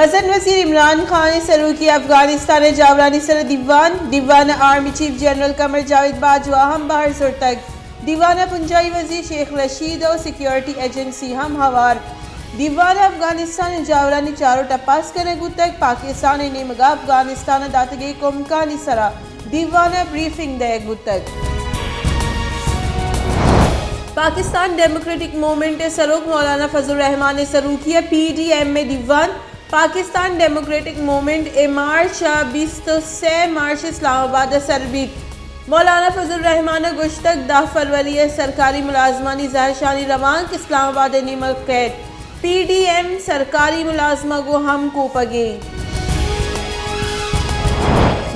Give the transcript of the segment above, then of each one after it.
مزن وزیر عمران خان ءِ سروکی ءَ افغانستان ءِ جاورانی سر ءَ دیوان، دیوان ءَ آرمی چیف جنرل قمر جاوید باجوہ ہم بہر زرتگ۔ دیوان ءَ بنجاہی وزیر شیخ رشید ءُ سیکیورٹی ایجنسی ہم ہوار۔ دیوان ءَ افغانستان ءِ جاورانی چاروٹ ءَ پاس کنگ بوتگ۔ پاکستان ءِ نیمگ ءَ افغانستان ءَ داتگیں کمکانی سر ءَ دیوان ءَ بریفنگ دئیگ بوتگ۔ پاکستان ڈیموکریٹک موومنٹ ءِ سروک مولانا فضل الرحمان ءِ سروکی ءَ پی ڈی ایم ءِ دیوان، پاکستان ڈیموکریٹک موومنٹ ءِ مارچ ءَ بیست ءُ سئے مارچ اسلام آباد ءَ سر بیت۔ مولانا فضل الرحمان ءَ گوشتگ، دہ فروری ءَ سرکاری ملازمانی زہرشانی روانک اسلام آباد ءِ نیمگ ءَ کئیت۔ پی ڈی ایم سرکاری ملازماں گوں ہم کوپگیں۔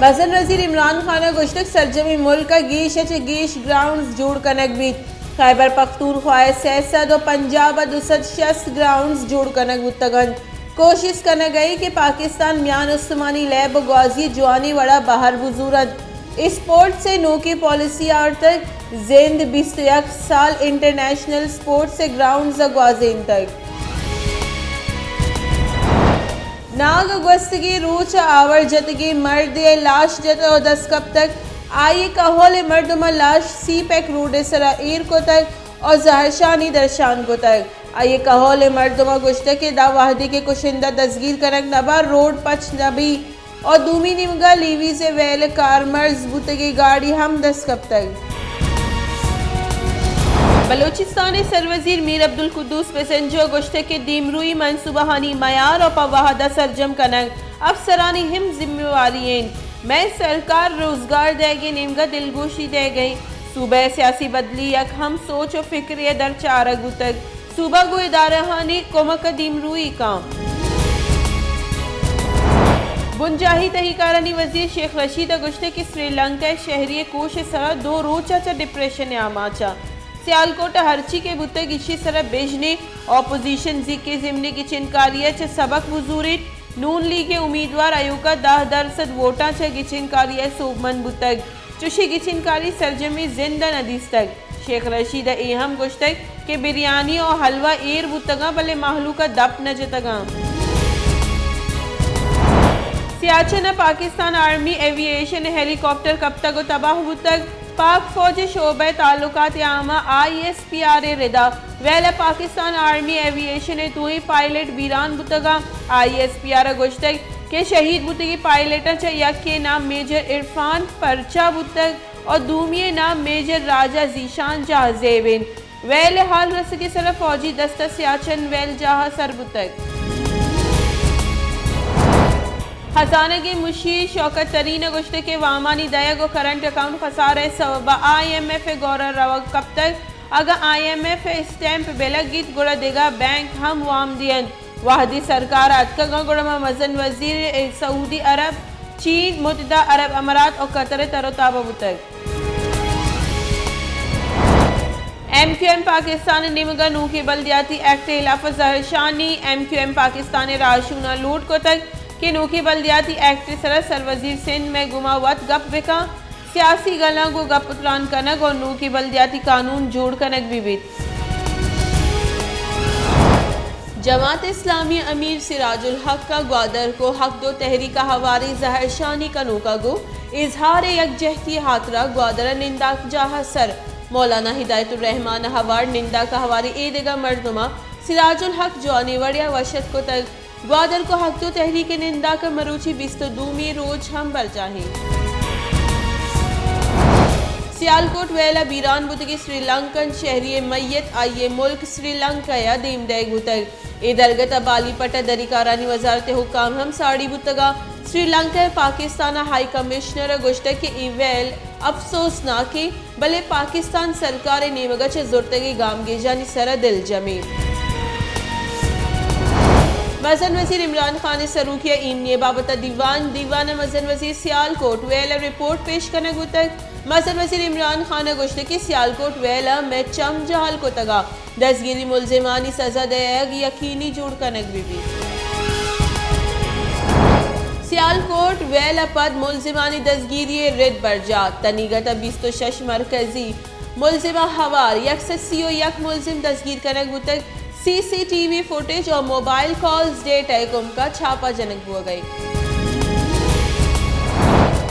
مزن وزیر عمران خان ءَ گوشتگ، سرجمیں ملک ءَ گیش ءَ چہ گیش گراؤنڈز جوڑ کنگ بیت۔ خیبر پختونخوا ءَ سئے سد ءُ پنجاہ ءَ دو سد شست گراؤنڈز جوڑ کنگ بوتگ انت۔ کوشست کنگ ءَ ایں کہ پاکستان میان استمانی لیب ءُ گوازی ءَ جوانیں وڑ ءَ بہر بزور انت۔ اسپورٹس ءِ نوکیں پالیسی آورتگ، زند بیست ءُ یک سال انٹرنیشنل اسپورٹس ءِ گراؤنڈز ءَ گوازینتگ۔ ناگ ءَ گوستگیں روچ ءَ آور جتگیں مردے ءِ لاش جت ءُ دست کپتگ۔ آئی ءِ کہول ءِ مردماں لاش سی پیک روڈ ءِ سر ءَ ایر کتگ ءُ زہرشانی درشان کتگ۔ آئی ءِ کہول ءِ مردماں گوشتگ کہ داں وہدے کہ کشندہ دزگیر کنگ نہ بنت، روڈ پچ نہ بیت۔ ءُ دومی نیمگ ءَ لیویز ءِ ویل ءِ کارمرز بوتگیں گاڑی ہم دست کپتگ۔ بلوچستان ءِ سروزیر میر عبدالقدوس پسنجو ءَ گوشتگ کہ دیمروئی منصوبہانی میار ءُ پہ وہد ءَ سرجم کنگ افسرانی ہم ذمہ واری انت۔ مئے سرکار روزگار دئیگ ءِ نیمگ ءَ دلگوشی دئیگ ءَ انت۔ صوبہ ءِ سیاسی بدلی یک ہم سوچ ءُ فکرے ءِ درچارگ بوتگ۔ صوبہ گوں ادارہانی کمک ءَ دیمروئی کنت۔ بنجاہی تہی کارانی وزیر شیخ رشید ءَ گوشتگ کہ سری لنکا ءِ شہری ءِ کوش ءِ سرا دو روچ ءَ چہ ڈپریشن ءِ آماچ ءَ۔ سیالکوٹ ءَ ہرچی کہ بوتگ، ایشی ءِ سرا بژنیں۔ اپوزیشن زیکیں ضمنی گچینکاری ءَ چہ سبق بزوریت۔ نون لیگ ءِ امیدوار ایوکا دہ درسد ووٹاں چہ گچینکاری ءَ سوبمند بوتگ۔ چشیں گچینکاری سرجمیں زند ءَ نہ دیستگ۔ شیخ رشید ءَ اے ہم گوشتگ کہ بریانی ءُ حلوہ ایر بوتگاں، بلے مہلوک ءَ دپ نہ جتگاں۔ سیاچن ءَ پاکستان آرمی ایوی ایشن ءِ ہیلی کاپٹر کپتگ ءُ تباہ بوتگ۔ پاک فوج ءِ شعبہ تعلقات عامہ، آئی ایس پی آر ءِ ردا ویل ءَ پاکستان آرمی ایوی ایشن ءِ دوئیں پائلٹ بیران بوتگاں۔ آئی ایس پی آر ءَ گوشتگ کہ شہید بوتگیں پائلٹاں چہ یکے ءِ نام میجر عرفان پرچا بوتگ ءُ دومی ءِ نام میجر راجہ ذیشان جاہ زیب انت۔ ویل ءِ حال رسگ ءِ سرا فوجی دستہ سیاچن ویل جاہ ءَ سر بوتگ۔ خزانگ ءِ مشیر شوکت ترین ءَ گوشتگ کہ وامانی دئیگ ءُ کرنٹ اکاؤنٹ خسارہ ءِ سوب ءَ آئی ایم ایف ءِ گور ءَ روگ کپتگ۔ اگاں آئی ایم ایف ءِ اسٹیمپ بہ لگیت، گڑا دگہ بینک ہم وام دینت۔ وہدے سرکار ءَ اتکگاں، گڑا ما مزن وزیر ءِ سعودی عرب، چین، متحدہ عرب امارات ءُ قطر ءِ تر ءُ تاب ءَ بوتگ۔ ایم کیو ایم پاکستان ءِ نیمگ ءَ نوکیں بلدیاتی ایکٹ ءِ ہلاپ ءَ زہرشانی۔ ایم کیو ایم پاکستان ءِ راہشوناں لوٹ کتگ کہ نوکیں بلدیاتی ایکٹ ءِ سرا سروزیر سندھ مئے گوما وت گپ بہ کن، سیاسی گلاں گوں گپ ءُ تران کنگ ءُ نوکیں بلدیاتی قانون جوڑ کنگ بہ بیت۔ جماعت اسلامی ءِ امیر سراج الحق ءَ گوادر کو حق دو تحریک ءَ ہواریں زہرشانی کنوکاں گوں اظہار یکجہتی ءِ ہاترا گوادر ءَ ننداکجاہ ءَ سر مولانا ہدایت الرحمان ءَ ہوار ننداک ءَ ہواریں اے دگہ مردماں سراج الحق جوانیں وڑے ءَ وش اتک کتگ۔ گوادر کو حق دو تحریک ءِ ننداک ءَ مروچی بیست ءُ دومی روچ ہم برجاہ انت۔ سیالکوٹ ویل ءَ بیران بوتگیں سری لنکن شہری ءِ میت آئی ءِ ملک سری لنکا ءَ دیم دئیگ بوتگ۔ اے درگت ءَ بالی پٹ ءَ دری کارانی وزارت ءِ حکام ہم ساڑی بوتگ ءُ سری لنکا ءِ پاکستان ءِ ہائی کمشنر ءَ گوشتگ کہ اے ویل افسوسناک انت، بلے پاکستان سرکار ءِ نیمگ ءَ چہ زرتگیں گامگیجانی سر ءَ دلجم انت۔ مزن وزیر عمران خان ءِ سروکی ءَ ایمنی ءِ بابت ءَ دیوان، دیوان ءَ مزن وزیر سیالکوٹ ویل ءِ رپورٹ پیش کنگ بوتگ۔ مزن وزیر عمران خان ءَ گوشتگ کہ سیالکوٹ ویل ءَ مئے چم جہل کتگ ءُ دزگیری ملزمانی سزا دئیگ یقینی جوڑ کنگ بہ بیت۔ سیالکوٹ ویل ءَ پد ملزمانی دزگیری ءِ رد برجاہ، تنیگت ءَ بیست ءُ شش مرکزی ملزماں ہوار، یک سد سی ءُ یک ملزم دزگیر کنگ بوتگ، سی سی ٹی وی فوٹیج اور موبائل کالز ڈیٹا ءِ کمک ءَ چھاپہ جنگ بوگ ءَ اِنت۔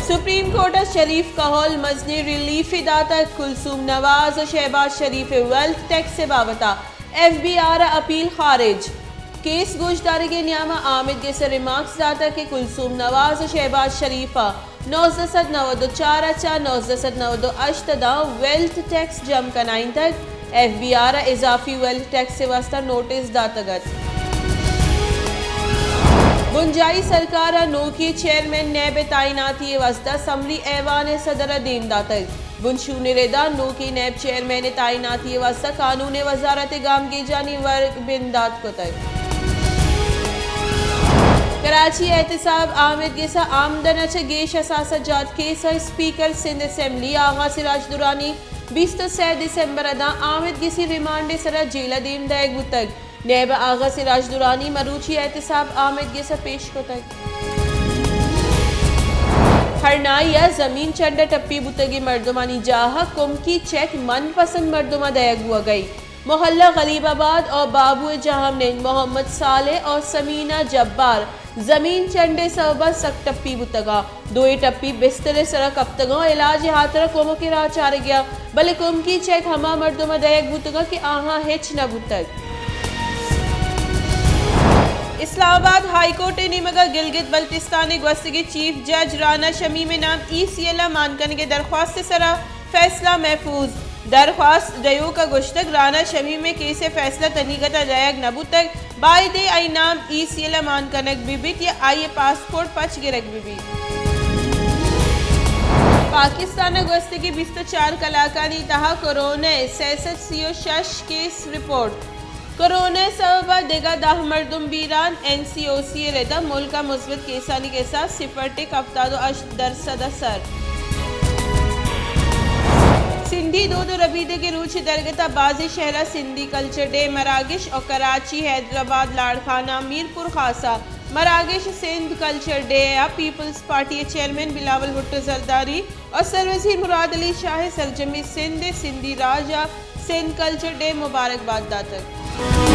سپریم کورٹ ءَ شریف کہول مزنیں ریلیفے داتگ، کلثوم نواز ءُ شہباز شریف ءِ ویلتھ ٹیکس ءِ بابت ءَ ایف بی آر ءَ اپیل خارج۔ کیس گوشدارگ ءِ نیام ءَ آمید گس ءَ ریمارکس داتگ کہ کلثوم نواز ءُ شہباز شریف ءَ نوزدہ سد نود ءُ چار ءَ چہ نوزدہ سد نود ءُ ہشت ءَ داں ویلتھ ٹیکس جم کنائینتگ، ایف بی آر ءَ اضافی ویلتھ ٹیکس ءِ واستہ نوٹس داتگ اَت۔ بنجاہی سرکار ءَ نوکیں چیئرمین نیب ءِ تعیناتی ءِ واستہ اسمبلی ایوان ءِ صدر ءَ دیم داتگ۔ بنشون ءِ ردا نوکیں نیب چیئرمین ءِ تعیناتی ءِ واستہ قانون ءِ وزارت ءِ گامگیجانی ورگ بندات کتگ۔ کراچی، احتساب آمید گس ءِ آمدن ءَ چہ گیش اثاثہ جات کیس ءِ اسپیکر سندھ اسمبلی آغا سراج درانی بیست ءُ سئے دسمبر ءَ داں آمید گسی ریمانڈ ءِ سرا جیل ءَ دیم دئیگ بوتگ۔ نیب ءَ آغا سراج درانی مروچی احتساب آمید گس ءَ پیش کتگ۔ ہرنائی ءَ زمین چنڈ ءَ ٹپی بوتگیں مردمانی جاہ ءَ کمکی چیک من پسند مردماں دئیگ بوگ ءَ اِنت۔ محلہ غلیب آباد ءِ بابو جہانند، محمد صالح ءُ ثمینہ جبار زمین چنڈ ءِ سبب ءَ سک ٹپی بوتگ اَنت۔ دوئیں ٹپی بستر ءِ سرا کپتگ اَنت ءُ علاج ءِ ہاترا کمک ءِ راہ چارگ ءَ اَنت، بلے کمکی چیک ہما مردم ءَ دئیگ بوتگ اَنت کہ آہاں ہچ نہ بوتگ۔ اسلام آباد ہائی کورٹ ءِ نیمگ ءَ گلگت بلتستان ءِ گوستگیں چیف جج رانا شمیم ءِ نام ای سی ایل ءَ مان کنگ ءِ درخواست ءِ سرا فیصلہ محفوظ۔ درخواست دیوک ءَ گوشتگ، رانا شمیم ءِ کیس ءِ فیصلہ تنیگت ءَ دئیگ نہ بوتگ، بائدیں آئی نام ای سی ایل ءَ مان کنگ بہ بیت یا آئی ءِ پاسپورٹ پچ گرگ بہ بیت۔ پاکستان ءَ گوستگیں بیست ءُ چار کلاکانی تہا کورونا ءِ سئے سد سی ءُ شش کیس رپورٹ۔ کورونا ءِ سبب ءَ دگہ دہ مردم بیران، این سی او سی ءِ ردا ملک ءَ مثبت کیسانی گسا صفر ٹک ہفتاد ءُ ہشت درسد ءَ سر۔ سندھی دود ءُ ربیدگ ءِ روچ ءِ درگت ءَ بازیں شہر ءَ سندھی کلچر ڈے مراگش ءُ کراچی، حیدرآباد، لاڑکانہ، میرپور خاص ءَ مراگش سندھ کلچر ڈے ءَ پیپلز پارٹی ءِ چیئرمین بلاول بھٹو زرداری ءُ سروزیر مراد علی شاہ ءَ سرجمیں سندھ ءِ سندھی راج ءَ سندھ کلچر ڈے ءِ مبارک بات داتگ۔